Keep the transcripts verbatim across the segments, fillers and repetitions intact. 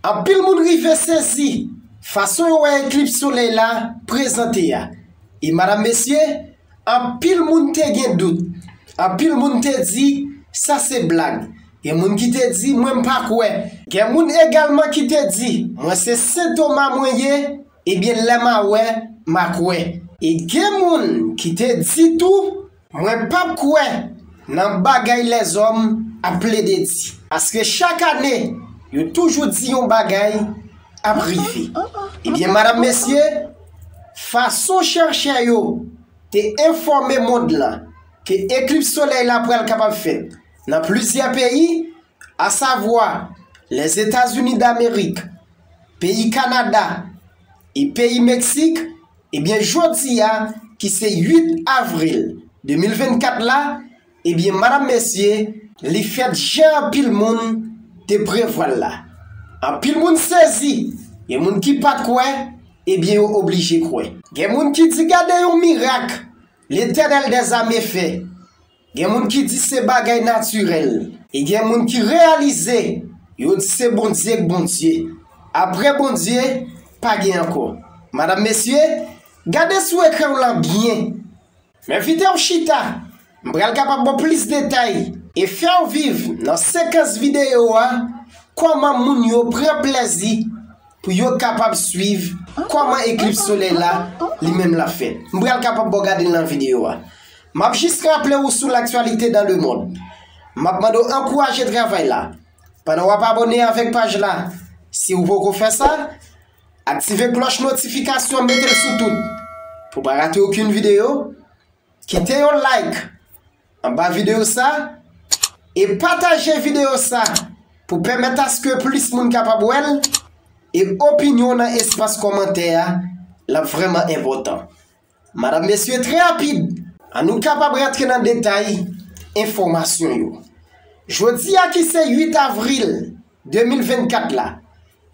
Anpil moun rive sezi fason yo wè eklips solèy la prezante a. E madanm, mesye, anpil moun te gen dout. Anpil moun te di, sa se blag. Gen moun ki te di, mwen m pa kwè. Gen moun egalman ki te di, mwen se Sen Toma mwen ye, ebyen lè m a wè, m a kwè. E gen moun ki te di tou, mwen p ap kwè nan bagay lèzòm ap plede di. Paske chak ane, yo toujou di yon bagay ap rive. Ebyen, madanm, mesye, fason chèchè yo te enfòme mond lan ke eklips solèy la pral kapab fèt nan plizyè peyi, asavwa Lèzetazini Damerik, peyi Kanada e peyi Meksik, ebyen, jodi a, ki se uit avril de mil vennkat la, ebyen, madanm, mesye, li fèt jan anpil moun te prevwa l la. Anpil moun sezi, gen moun ki pa t kwè, ebyen, yo oblije kwè. Gen moun ki di, gade yon mirak Letènèl dèzame fè. Gen moun ki di se bagay natirèl. E gen moun ki reyalize, yo di se Bondye k Bondye. Apre Bondye, pa gen ankò. Madanm, mesye, gade sou ekran w lan byen. M envite w chita. M pral kapab ba w plis detay e fè w viv nan sekans videyo a kòman moun yo pran plèzi pou yo kapab swiv kòman eklips solèy la, li menm, l ap fèt. M pral kapab ba w gade l nan videyo a. M ap jis raple w sou l'actualité dans le monde. M ap mande w ankouraje travay la pandan w ap abòne avèk paj la, si w poko fè sa, aktive klòch notifikasyon, mete l sou tout, pou w pa rate okenn videyo. Kite yon like anba videyo sa e pataje videyo sa pou pèmèt aske plis moun kapab wè l, e opinyon w nan espas kòmantè a, l ap vrèman enpòtan. Madanm, mesye, trè rapid, ann nou kapab rantre nan detay enfòmasyon yo. Jodi a ki se uit avril de mil vennkat la,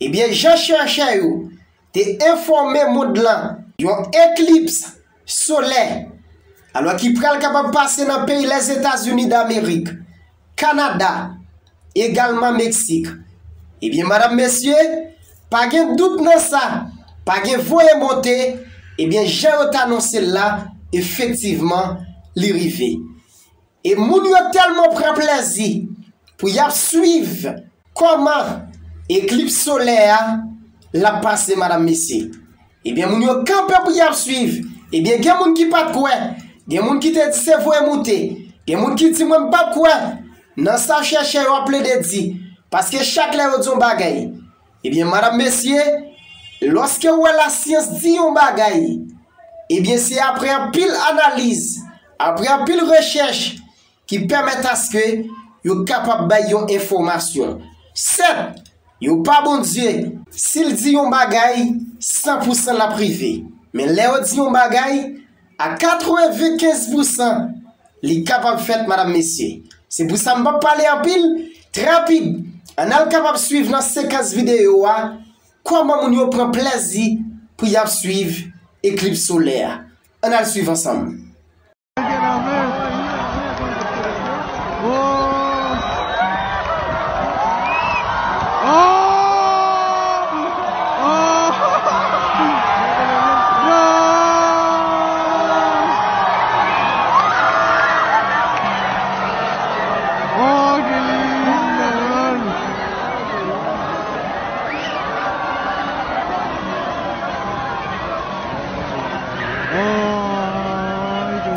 ebyen, jan chèchè yo te enfòme mond lan, yon eklips solè, alò, ki pral kapab pase nan peyi Lèzetazini Damerik, Kanada, egalman Meksik. Ebyen, madanm, mesye, pa gen dout nan sa, pa gen voye monte, ebyen, jan yo t anonse l la, efektivman, li rive. E moun yo tèlman pran plèzi pou y ap swiv kòman eklips solè a l ap pase, madanm, mesye. Ebyen, moun yo kanpe pou y ap swiv. Ebyen, gen moun ki pa t kwè. Gen moun ki te di se voye moute. Gen moun ki di, mwen, m p ap kwè nan sa chèchè yo ap plede di. Paske chak lè yo di yon bagay, ebyen, madanm, mesye, lòske w wè lasyans di yon bagay, ebyen, se apre anpil analiz, apre anpil rechèch, ki pèmèt aske yo kapab bay yon enfòmasyon. Sèt, yo pa Bondye. Si l di yon bagay, san pou san l ap rive. Men lè yo di yon bagay, a katrevenkenz pou san, li kapab fèt, madanm, mesye. Se pou sa m p ap pale anpil, trè rapid, ann al kapab swiv nan sekans videyo a, kòman moun yo pran plèzi pou y ap swiv eklips solè a. Ann al swiv ansanm.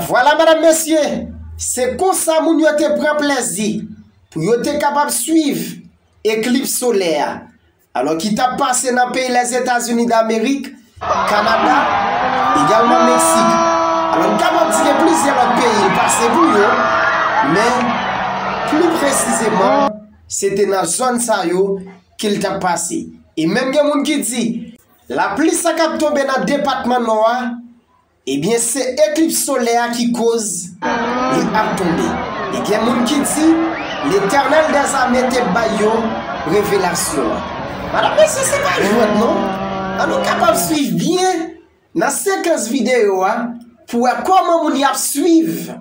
Vwala, madanm, mesye, se konsa moun yo te pran plèzi pou yo te kapab swiv eklips solè a, alò, ki t ap pase nan peyi Lèzetazini Damerik, Kanada, egalman Meksik. Alò, n kapab di gen plizyè lòt peyi l pase pou yo, men pli presizeman, se te nan zòn sa yo ke l t ap pase. E menm gen moun ki di, lapli sa k ap tonbe nan depatman Nò a, ebyen, se eklips solè a ki koz li ap tonbe. E gen moun ki di, Letènèl dèzame te bay yo revelasyon an. Madanm, mesye, se pa jwèt, non. Ann nou kapab swiv byen nan sekans videyo a pou wè kòman moun y ap swiv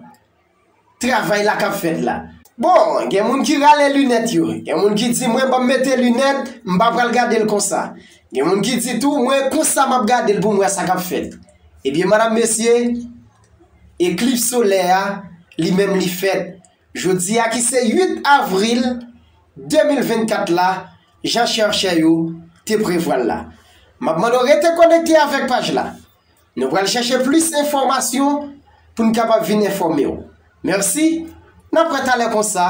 travay la k ap fèt la. Bon, gen moun ki rale linèt yo. Gen moun ki di, mwen, ban m mete linèt, m pa pral gade l konsa. Gen moun ki di tou, mwen, konsa m ap gade l pou m wè sa k ap fèt. Ebyen, madanm, mesye, eklips solè a, li menm, li fèt jodi a ki se uit avril de mil vennkat la, jan chèchè yo te prevwa l la. M ap mande w rete konekte avèk paj la. Nou pral chèche plis enfòmasyon pou n kapab vin enfòme w. Mèsi, n ap wè talè konsa.